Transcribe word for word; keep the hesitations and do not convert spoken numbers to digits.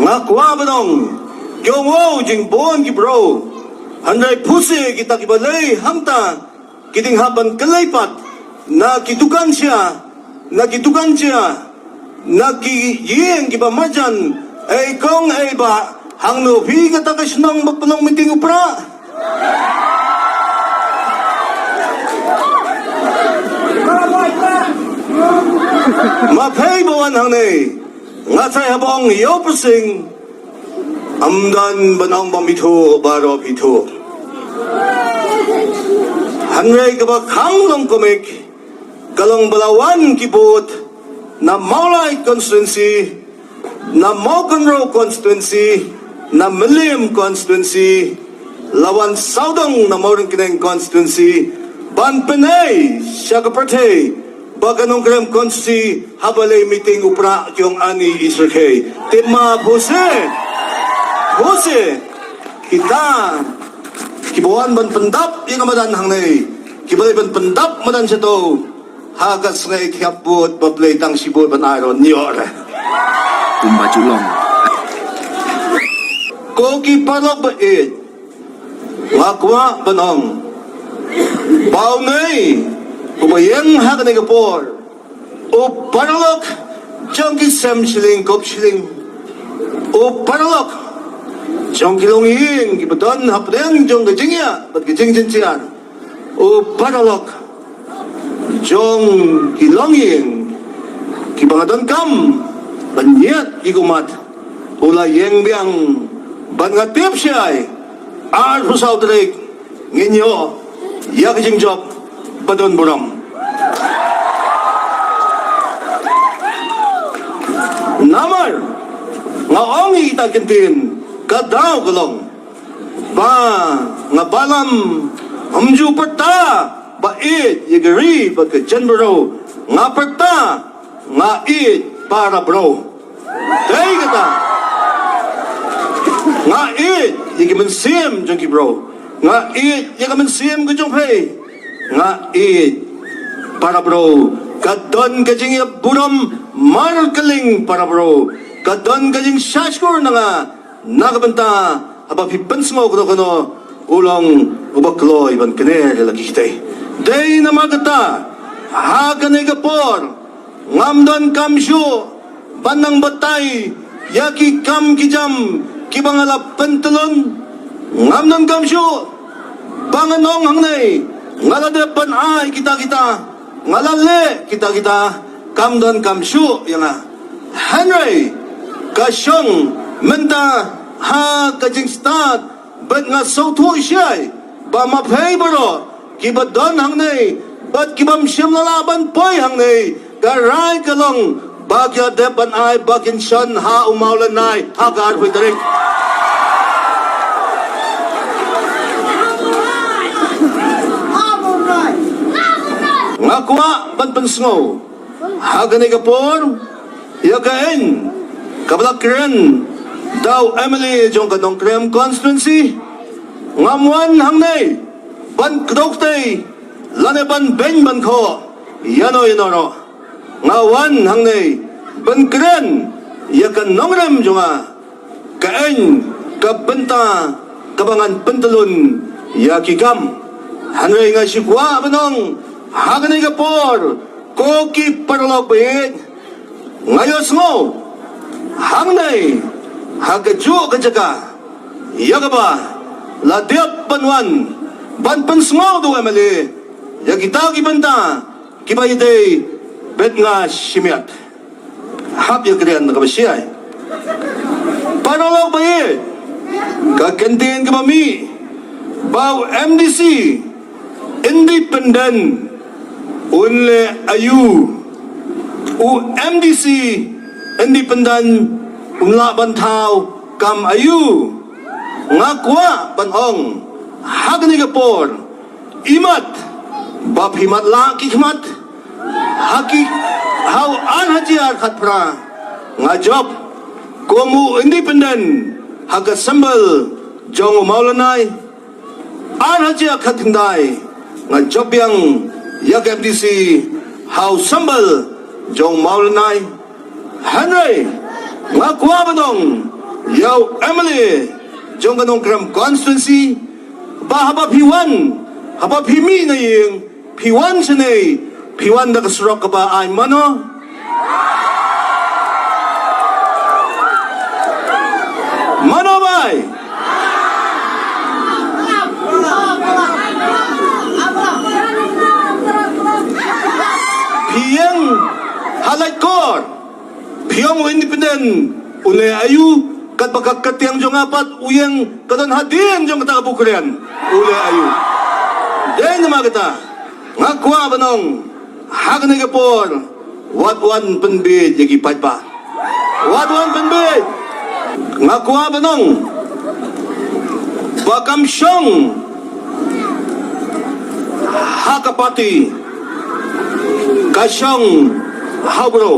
Nga kwah ban ong, ki ong wow jingbun ki bro. Hynrei puse kita kiba lei hangta ki dang hap ban kylleipat na ki dukan sha, na ki dukan sha, na ki ïing kiba marjan. Ei kong ei bah, hangno phi kata ka shnong ba pynlong meeting u Prah? Ma phei ba wan hangne, nga sa ïa bong ïoh pyrshing. Ym don ban ong ba mi thuh baroh phi thuh. Hynrei kaba khang long kumne, ka long ba la wan ki vote na Mawlai constituency, na Mawkynrew constituency, na Mylliem constituency, la wan sawdong na Mawryngkneng constituency ban pynheh sha ka pyrthei ba ka Nongkrem constituency haba lei meeting u Prah ki ong ani i syrkhei. Te ma puse, puse kita kiba wan ban pyndap ïa ka madan hangne, kiba lei ban pyndap madan shato, ha ka sngi ki hap vote ba plie tang shi vote ban ai ruh ñior. Kumba ju long. Ko ki paralok ba ïeit, nga kwah ban ong ba u ngi, uba ïeng ha kane ka por, u paralok jong ki sem shilling kop shilling, u paralok jong ki longïing kiba don hapdeng jong ka jingïa bad ka jingjynjar, u paralok jong ki longïing kiba nga donkam ban ïaid ïa ka ummat, u la ïeng biang. Bad nga tip shai arphew saw tarik ngin ïoh ïa ka jingjop ba don burom. Namar nga ong ïa kita ki ktien, ka daw ka long ba nga Bah Lam ym ju pyrta ba ïeit ïa ka ri bad ka jaitbynriew, nga pyrta nga ïeit para bro. Dei kata, nga ïeit ïa ki mynsiem jong ki bro, nga ïeit ïa ka mynsiem ka jong phi, nga ïeit para bro. Ka don ka jingïaburom markylliang para bro, ka don ka jingshahshkor na nga na ka bynta haba phi pynsngew kano kano u long uba kloi ban kner ïa la ki kitei. Dei namar kata ha kane ka por ngam donkam shuh ban nang batai ïa ki kam ki jam kiba nga la pyntlun. Ngam donkam shuh ba ngan ong hangne nga la dep ban ai kita kita, nga la leh kita kita. Kam donkam shuh ïa nga. Hynrei ka shong mynta ha ka jingstad bad nga sngewthuh shai ba ma phi baroh kiba don hangne bad kibym shym la lah ban poi hangne, ka rai ka long ba ki la dep ban ai ba kin shon ha u Mawlynnai ha ka arphew tarik. Nga kwah ban pynsngew ha kane ka por ïa ka aiñ kaba la kren da u M L A jong ka Nongkrem constituency. Ngam wan hangne ban kdew kti lane ban beiñ ban khoh ïano ïano ruh. Nga wan hangne ban kren ïa ka nongrim jong nga, ka aiñ, ka bynta kaba ngan pyntlun ïa ki kam. Hynrei nga shu kwah ban ong ha kane ka por, ko ki paralok ba ïeit, nga ïohsngew hangne ha kajuh ka jaka ïa kaba la dep ban wan ban pynsngew da u M L A ïa kita ki bynta kiba ïadei bad nga shimet. Hap ïa kren kaba shai. Paralok ba ïeit, ka kyntien kaba mih ba u M D C independent un leh aïu? U M D C independent un lah ban thaw kam aïu? Nga kwah ban ong ha kane ka por, imat ba phi matlah ki khmat ha ki, ha u ar hajar khatphra. Nga jop kum u independent ha ka symbol jong u Mawlynnai. Ar hajar khatkhyndai nga jop biang ïa ka M D C ha u symbol jong u Mawlynnai. Hynrei nga kwah ban ong Ïa u M L A jong ka Nongkrem constituency, ba haba phi wan, haba phi mih na ïing, phi wan shane, phi wan da ka surok kaba aiñ mano? Mano bai? Phi ïeng ha Laitkor, phi ong u independent u leh aïu, katba ka kyrteng jong nga pat u ïeng ka don hadien jong kata ka buhkren, u leh aïu? Dei namar kata nga kwah ban ong ha kane ka por, wat wan pynbiej ïa ki paidbah. Wat wan pynbiej. Nga kwah ban ong ba kam shong ha ka party, ka shong ha u bro.